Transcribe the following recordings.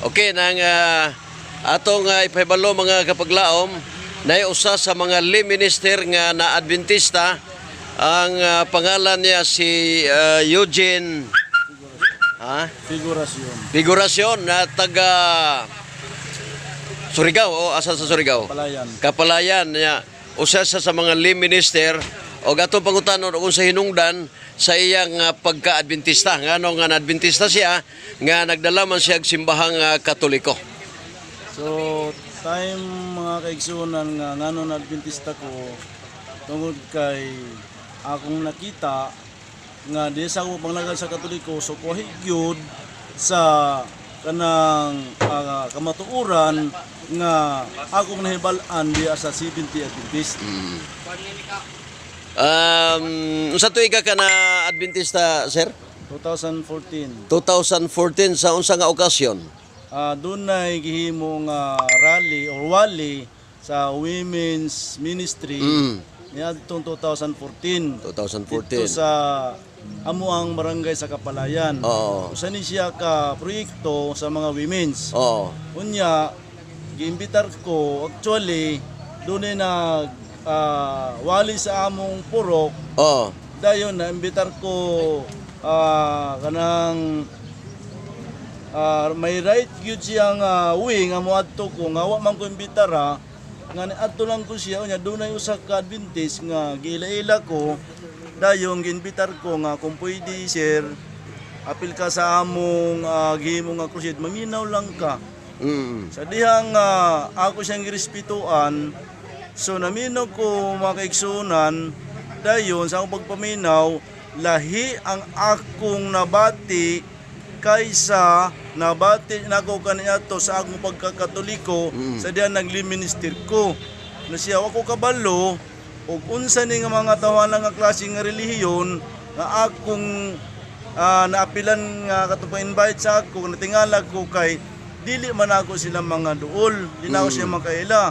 Okay, nang atong ipahibalo, mga kapaglaom, na usa sa mga lay minister nga na Adventista. Ang pangalan niya si Eugene, ha? Figurasyon. Figurasyon na taga Surigao o asa sa Surigao? Palayan. Kapalayan niya. Usa siya sa mga lay minister o atong pangutanon kung sa hinungdan sa iyang pagka-Adventista. Ngano nga na-Adventista siya nga nagdala man siya og simbahang Katoliko? So, time, mga kaigsunan, nga ngano na Adventista ko, tungod kay akong nakita nga di sa ako panglagad sa Katoliko, so kuhi gyud sa kanang kamatuoran nga akong nahibal-an diya sa 70 Adventist. Unsa tuig ka na Adventista, sir? 2014. 2014. Sa unsa nga okasyon? Dunay gihimo nga rally or wali sa women's ministry niadtong 2014. 2014. Dito sa amo ang barangay sa Kapalayan. Usa ni siya ka proyekto sa mga women's. Unya giimbitar ko, actually dunay nag wali sa among purok. Dayon na imbitar ko, kanang may right gyud siya nga uwi nga moadto ko nga wa man ko imbitar ha, nga niadto lang ko siya. Unya dunay usa ka Adventist nga giila-ila ko, dayon giimbitar ko nga kung pwede, sir, apil ka sa among gihimo nga crusade, maminaw lang ka. Sa dihang ako siyang girespetuan, so naminaw ko, mga kaigsunan. Dayon sa akong pagpaminaw, lahi ang akong nabati kaysa nabati nako kaniadto sa akong pagkakatoliko sa dihang nagliminister ko. Na siya wa ko kabalo og unsa ni nga mga tawanan nga klase nga relihiyon nga akong naapilan nga katong invite sa ako. Natingala ko kay dili man ako sila mga duol, di na ako siya makaila.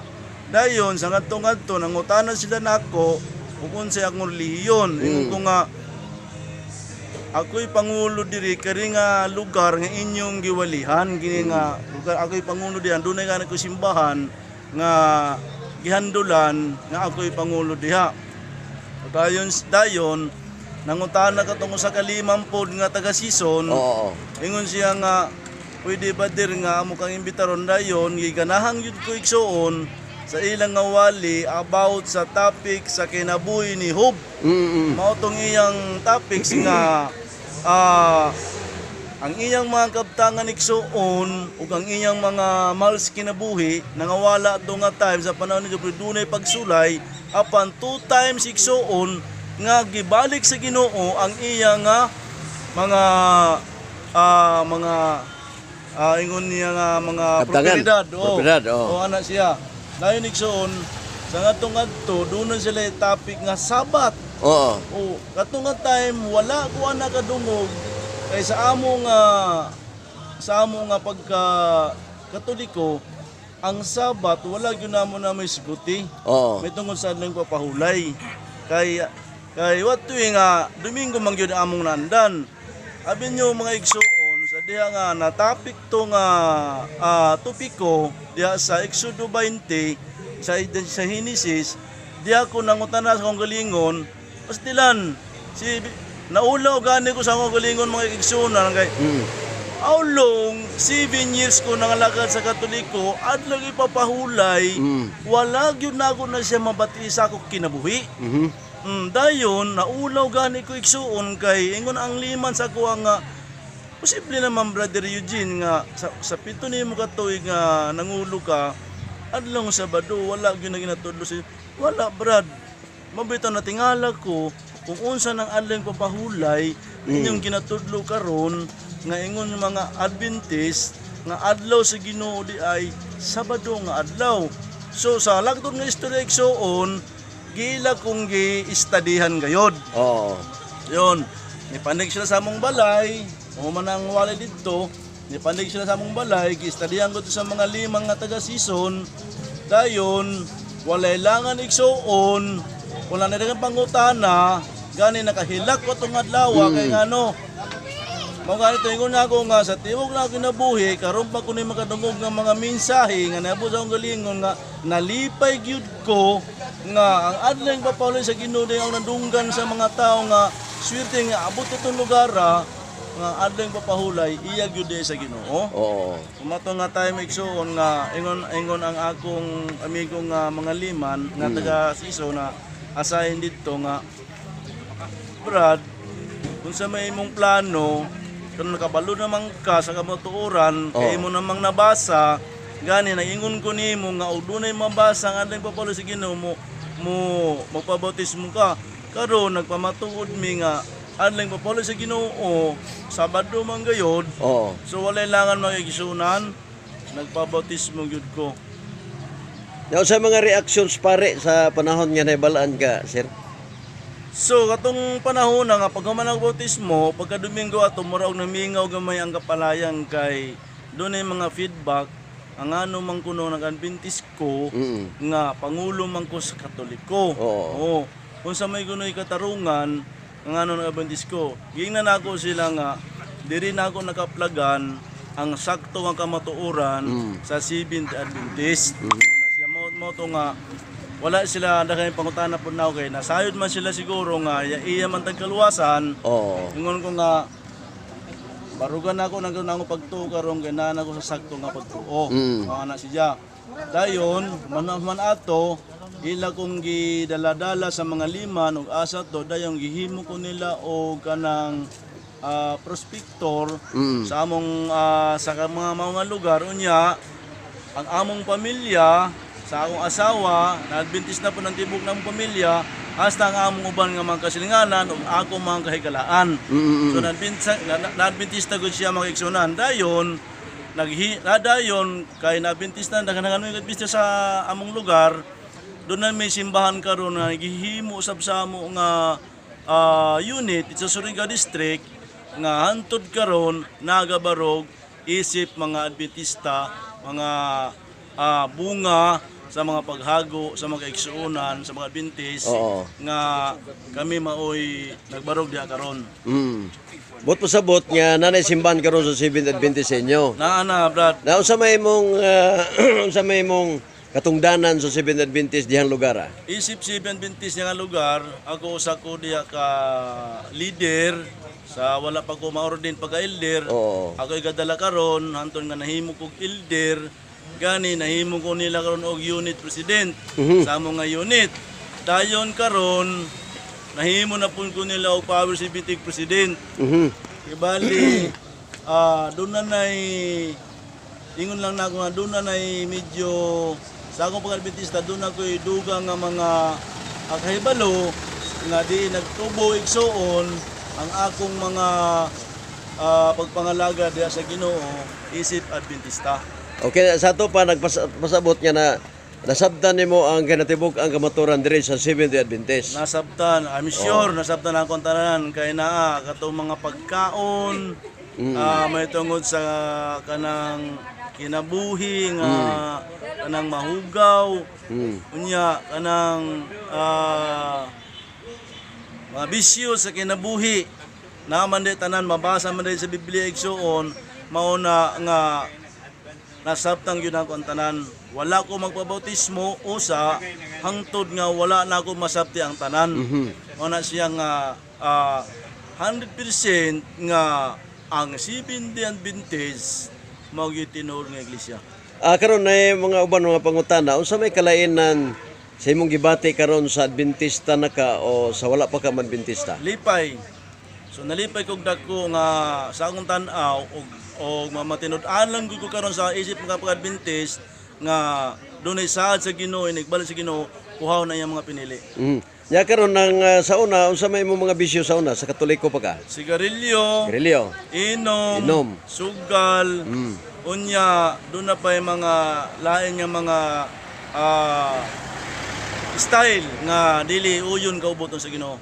Dayon sa ngadto-ngadto nangutana sila nako ug unsay akong relihiyon. Ingon ko nga ako'y pangulo diri kari nga lugar nga inyong giwalihan gini nga lugar, ako'y pangulo dihan, dunay nga ko simbahan nga gihandulan nga ako'y pangulo diha. Dayon dayon nangutana katong sa kalimang pod nga taga Sison. Ingon siya nga pwede ba dir nga amo kang imbitaron. Dayon giganahang yun ko, igsuon, sa ilang nga wali about sa topic sa kinabuhi ni Job. Mao tong iyang topics nga ang iyang mga kabtangan, igsuon, ug ang iyang mga mahal sa kinabuhi nangawala ato nga time sa panahon ni Job, pero dunay pagsulay apan two times, igsuon, nga gibalik sa Ginoo ang iyang nga mga ingon niya nga mga Kabtangan. propiedad. Oo. Propiedad, oo. Oo, ana siya. Dayon, igsuon, sa ngadtong ngadto doon sila topic nga Sabat. O katong nga time wala ko ana kadungog kay sa amo nga pagka Katoliko, ang Sabat wala gyud namo na may siguti. May tungod sa adlong papahulay. Kay kay what tuwi nga Domingo man gyud ang among nandan. Abi nyo, mga igsuon, sa diha nga na topic to nga topiko diha sa Exodo 20 sa Genesis, diha ko nangutana sa akong galingon. Pastilan si naulaw gani ko sa akong galingon, mga igsuonan, kay how long 7 years ko nangalagad sa Katoliko, adlaw ipapahulay, wala gyud na ako na siya mabati sa ako kinabuhi. Dayon naulaw gani ko, igsuon, kay ingon ang liman sa ako nga posible naman, Brother Eugene, nga sa 7 nimo ka tuig nga nangulo ka, adlaw Sabado wala gyud na ginatudlo sa wala, brad. Mabitaw natingala ko kung unsa nang adlaw papahulay inyong ginatudlo karon nga ingon mga Adventist nga adlaw sa Ginoo di ay Sabado nga adlaw. So sa lagtod nga istorya, igsuon, gila kong gi-studyhan gayod. Yun, nipanig sila sa among balay, human ang wali didto, nipanig sila sa among balay, gi-studyhan ko to sa mga limang nga taga season, dayon, walay langan, igsuon, wala na rin pangutana, gani nakahilak ko itong adlaw, kay ngano, Mao ganito ingon nako nga sa tibuok na kinabuhi karon pa ko ni makadungog nga mga mensahe nga naabot sa akong galingon nga nalipay gyud ko nga ang adlaw papahulay sa Ginoo ang nadunggan sa mga tao nga swerte nga abot itong lugar nga adlaw papahulay iya gyud sa Ginoo. Kumato nga tayo igsuon nga ingon ingon ang akong amigo nga mga liman nga taga Siso na asahin didto nga, "Brad, kung sa may imong plano kung nakabalo naman ka sa kamatuoran kay imo namang nabasa gani naingon ko nimo nga og dunay mabasa ang adlaw papahulay sa Ginoo mo mo magpabautismo ka. Karon nagpamatuod mi nga adlaw papahulay sa Ginoo Sabado man gayod." So walay langan mga igsunan, nagpabautismo gyud ko. Now, sa mga reactions pare sa panahon nga nahibalaan ka, sir? So katong panahon na nga pag human ang bautismo, pagka Domingo ato mura og namingaw gamay ang kapalayan kay dunay mga feedback ang ano man kuno nag-Adventist ko nga pangulo man ko sa Katoliko. Oo. Oo. Kung sa may kuno'y katarungan ang ano nag-Adventist ko. Giingnan nako sila nga diri na ako nakaplagan ang sakto nga kamatuoran sa Seventh Adventist. Na siya mo mo to nga wala sila daghan pangutana pud na kay nasayod man sila siguro nga iya, iya man tagkaluwasan. Ingon ko nga barugan ako nang nang pagtuo karon kay naa na ko sa sakto nga pagtuo. Mao na siya. Dayon man man ato ila kong gidala-dala sa mga liman ug asa to dayon gihimo ko nila og kanang prospector sa among sa mga mga lugar. Unya ang among pamilya sa akong asawa na Adventist na po ng tibok ng pamilya hasta ang among uban nga mga kasilinganan ug akong mga kahigalaan. So na-Adventista gud siya mga igsunan. Dayon naghi na dayon kay na-Adventista na daghan may Adventista sa among lugar. Doon na may simbahan karon na gihimo sab sa amo nga unit sa Surigao District nga hantod karon nagabarog isip mga Adventista, mga bunga sa mga paghago sa mga igsuonan sa mga Adventist nga kami maoy nagbarog diha karon. Bot pasabot nga nanay simbahan karon sa Seventh Adventist sa inyo. Naa na, brad. Na unsa may imong unsa may imong katungdanan sa Seventh Adventist dihang lugar ah? Isip Seventh Adventist nga lugar, ako usa ko diha ka leader sa wala pa ko ma-ordain pagka elder. Ako igadala karon hantod nga nahimo kog elder, gani nahimo ko nila karon og unit president sa among nga unit. Dayon karon nahimo na pud ko nila og Power CBT president. Ibali doon na nay ingon lang na ako nga doon na nay medyo sa akong pag-Adventista doon ako'y duga nga mga kahibalo nga di nagtubo igsuon ang akong mga pagpangalaga diha sa Ginoo isip Adventista. Okay, sa ato pa nagpasabot nga na nasabtan nimo ang kinatibuk ang kamaturan diri sa Seventh Adventist. Nasabtan, I'm sure nasabtan ako ang tanan kay naa katong mga pagkaon may tungod sa kanang kinabuhi nga kanang mahugaw, unya kanang mga bisyo sa kinabuhi naman di tanan mabasa man di sa Biblia igsuon. Mao na nga nasabtan gyud ako ang tanan. Wala ko magpabautismo usa hangtod nga wala na ako masabti ang tanan. Mao na siya nga 100% nga ang Seventh Day Adventist mao gyud tinuod nga iglesia. Karon na mga uban mga pangutana, unsa may kalainan sa imong gibati karon sa Adventista na ka o sa wala pa ka Adventista? Lipay. So nalipay kog dako nga sa akong tan-aw og og mamatinud-an lang gyud ko karon sa isip mga pag-Adventist nga dunay saad sa Ginoo inigbalik sa Ginoo kuhaw na iyang mga pinili. Nya karon nang sa una, unsa may imong mga bisyo sa una sa Katoliko pa ka? Sigarilyo, Sigarilyo, inom, Inom. Sugal, unya doon na pa yung mga lain nga mga style nga dili uyon kauboton sa Ginoo.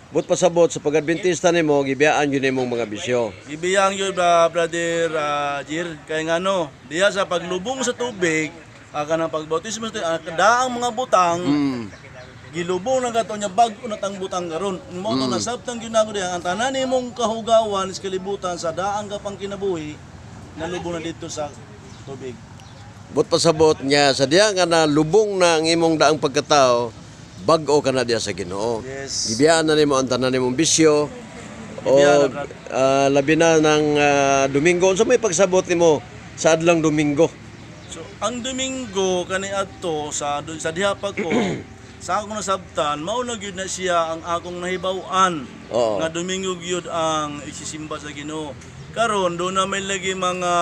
But pasabot sa pag-Adventista nimo gibiyaan gyud nimong mga bisyo. Gibiyang yun ba, brother Jir, kay ngano, diya sa paglubong sa tubig, kanang pagbautismo sa tubig, daang mga butang, Gilubong na kato niya, bag-o na tang butang karon. Mao to nasabtan gyud nako diha ang tanan nimong kahugawan sa kalibutan sa daang ka pang kinabuhi, nalubong na dito sa tubig. But pasabot niya sa diya nga nalubong na ang imong daang pagkatao, bag-o ka na diya sa Ginoo. Yes. Gibiyaan na nimo ang tanan nimong bisyo. O Gibiyaan na, brad. Labi na ng Domingo. Unsa may pagsabot nimo sa adlang Domingo? So, ang Domingo kani adto sa dun sa diha pa ko sa akong nasabtan, mao na gyud na siya ang akong nahibaw-an nga Domingo gyud ang isisimba sa Ginoo. Karon do na may lagi mga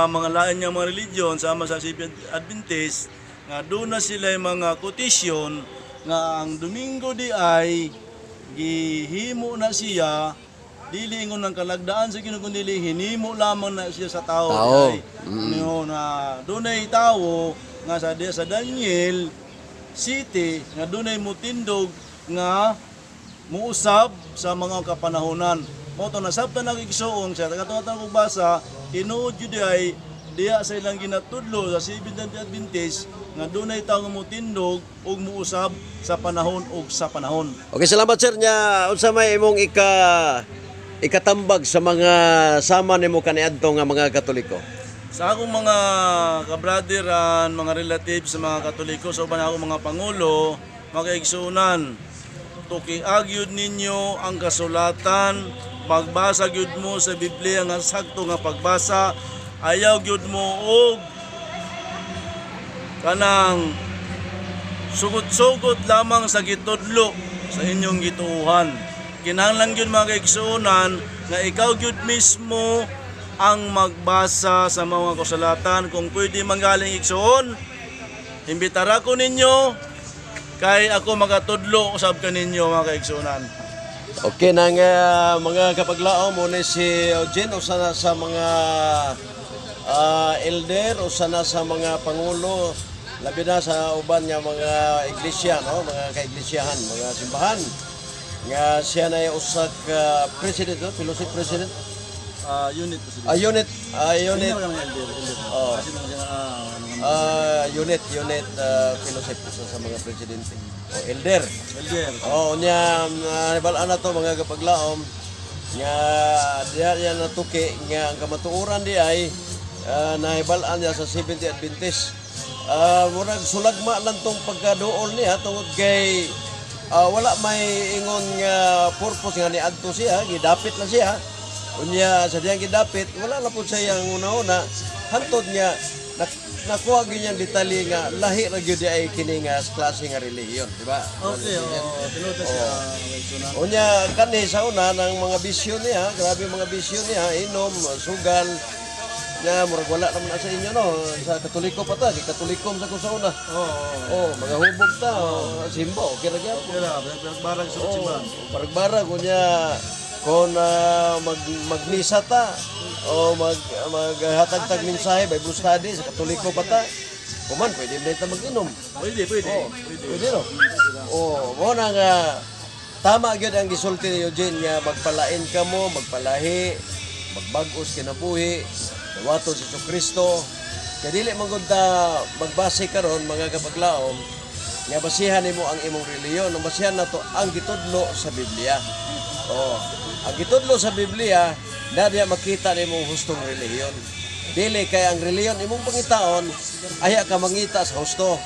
mga lain nga mga religion sama sa Seventh Adventist nga do na sila mga quotation nga ang Domingo di ay gihimo na siya, dili ingon ng kalagdaan sa Ginoo kundi hinimo lamang na siya sa tao. Tao. Ay, no, na dunay tawo nga sa sa Daniel City nga dunay mutindog nga muusab sa mga kapanahonan. Mao to nasabtan ang igsuon sa katong kog basa, tinuod jud ay diha sa ilang ginatudlo sa Seventh Adventist nga dunay tawo nga mutindog ug muusab sa panahon ug sa panahon. Okay, salamat, sir, nya. Unsa may imong ikatambag sa mga sama nimo kaniadto nga mga Katoliko? Sa akong mga kabraderan, mga relatives sa mga Katoliko, sa uban akong mga pangulo, mga kaigsunan, tukiag yun ninyo ang kasulatan, magbasa gyud mo sa Biblia nga sakto nga pagbasa, ayaw gyud mo og kanang sugot-sugot lamang sa gitudlo sa inyong gituohan. Kinahanglan gyud, mga kaigsuonan, nga ikaw gyud mismo ang magbasa sa mga kasulatan. Kung pwede manggaling, igsuon, imbitara ko ninyo kay ako magatudlo usab kaninyo, mga kaigsuonan. Okay nang mga kapaglaom, mo ni si Eugene, usa na sa mga elder, usa na sa mga pangulo, labi na sa uban nga mga iglesia, no, mga kaiglesiyahan, mga simbahan nga siya na usa ka president, no? Fellowship president. Unit president. Unit, unit. Sino ka ng elder? Elder. Oh. Kasi mga ano nga- Unit fellowship, usa sa mga presidente o elder. Elder. Oo, niya, balaan na to, mga kapaglaom, nga diya niya natuki nga ang kamatuoran di ay nahibalaan niya sa 70 Adventist. Murag sulagma lang tong pagkaduol niya tungod kay wala may ingon nga purpose nga niadto siya, gidapit lang siya. Unya sa diyang gidapit, wala na po siya ang una-una. Hantod niya, nakuha gyud niyang detalye nga lahi ra gyud ay kini nga klase nga relihiyon, di ba? Okay, oh, tinuod na siya, mga kaigsuonan. Unya kani sa una ng mga bisyo niya, grabe mga bisyo niya, inom, sugal. Nya murag wala naman na sa inyo, no, sa Katoliko pa ta, kay Katoliko man sa ko sa una. Oo. Oh, mga hubog ta, oh, simba, okay ra gyapon. Okay ra, barang sa simbahan. Barag-barag unya kon magmisa ta o maghatag tag mensahe, Bible study, sa Katoliko pa ta. Kuman pwede na ta mag-inom. Pwede, pwede. Oh, pwede, no? Oh, mo na nga tama gyud ang gisulti ni Eugene nga magpalain ka mo, magpalahi, magbag-os kinabuhi, dawaton si Kristo. Kay dili man gud ta magbase karon, mga kapaglaom, nga basihan nimo ang imong relihiyon, ang basihan nato ang gitudlo sa Biblia. Oh, ang gitudlo sa Biblia na diya makita nimo hustong relihiyon. Dili kay ang relihiyon imong pangitaon, aya ka mangita sa husto.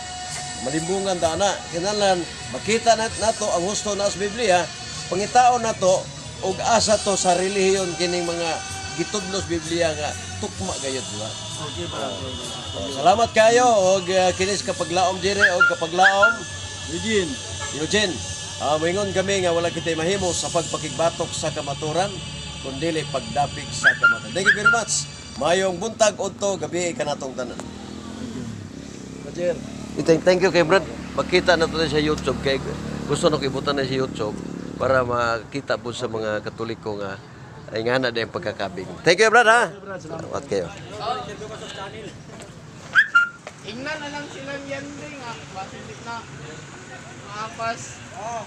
Malimbungan da na. Kinahanglan makita nato ang husto na sa Biblia, pangitaon nato og asa to sa relihiyon kining mga gitudlo sa Biblia nga tukma gayud, di ba? Okay ba? Oh, salamat kayo og kinis kapaglaom dire og kapaglaom Eugene. Eugene. Moingon kami nga wala kitay mahimo sa pagpakigbatok sa kamaturan kundi pagdapig sa kamaturan. Thank you very much. Mayong buntag udto gabi kanatong tanan. Roger. Thank you kay Brad. Makita na to sa YouTube kay gusto na ko ibutan na sa YouTube para makita po sa mga Katoliko nga ay nga na din pagkakabing. Thank you, Brad, ha. Salamat kayo. Ingnan na lang silang yanding ah. Basin na. Maapas. Oh.